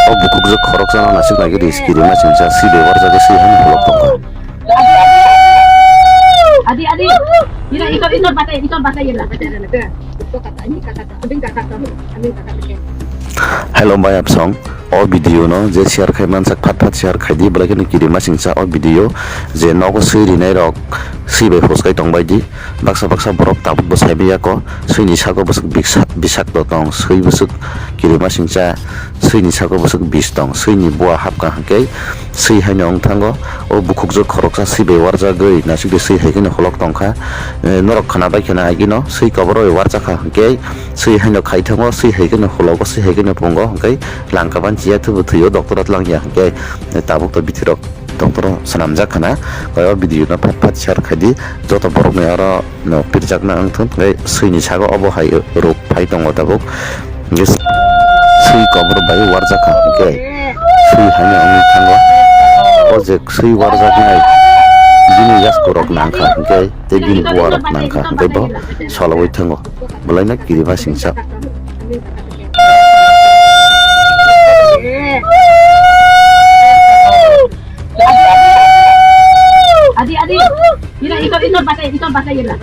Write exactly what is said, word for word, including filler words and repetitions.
O bukhukjwk khoroksano nasik nai khe ris kirima singcha swi bai warjagwi swi haino holok tongkha. Adi, adi. Ira, itor, itor batai, itor batai ira. Hello, bai Apsong. O video no je share khai mansak phat phat share khai di, belai kheno kirima singcha o video je nogo swi rinai rok swi bai hoskai tongbai di. Baksa baksa borok tabuk bo sai manya ko, swini sago bwswk bisa-, bisakto tong, swi bwswk kirima singcha, swini sago bwswk bis tong, swini bua hapkha hwnkhe swi haino wng thango. O bukhukjwk khoroksa swi bai warjagwi naisik de swi hai kheno holok tongkha. Eh, norok khwna bai khwna hai kheno swi kobor bai warjakha hwnkhe swi haino khai thango, swi hai kheno hologo, swi hai kheno pungo hwnkhe langka ban chiya thubu thwio doctor o twlang ya hwnkhe, eh, tabuk to bithi rok. Doctor o swnamjak khana, koi o video no phat phat share khai di, joto borok ni aro no pirjakna wng thun, tei swini sago obo hai rok phai tongo tabuk, hingke swi kobor bai warjak kha, hingke swi haino wngwi thango, o je swi warjak nai bini yasku rok nang kha, hingke tei bini bua rok nang kha, hingke bo sologwi thango, belai no kirima singcha. Adi, adi. Ira, itor, itor batai, itor batai ira.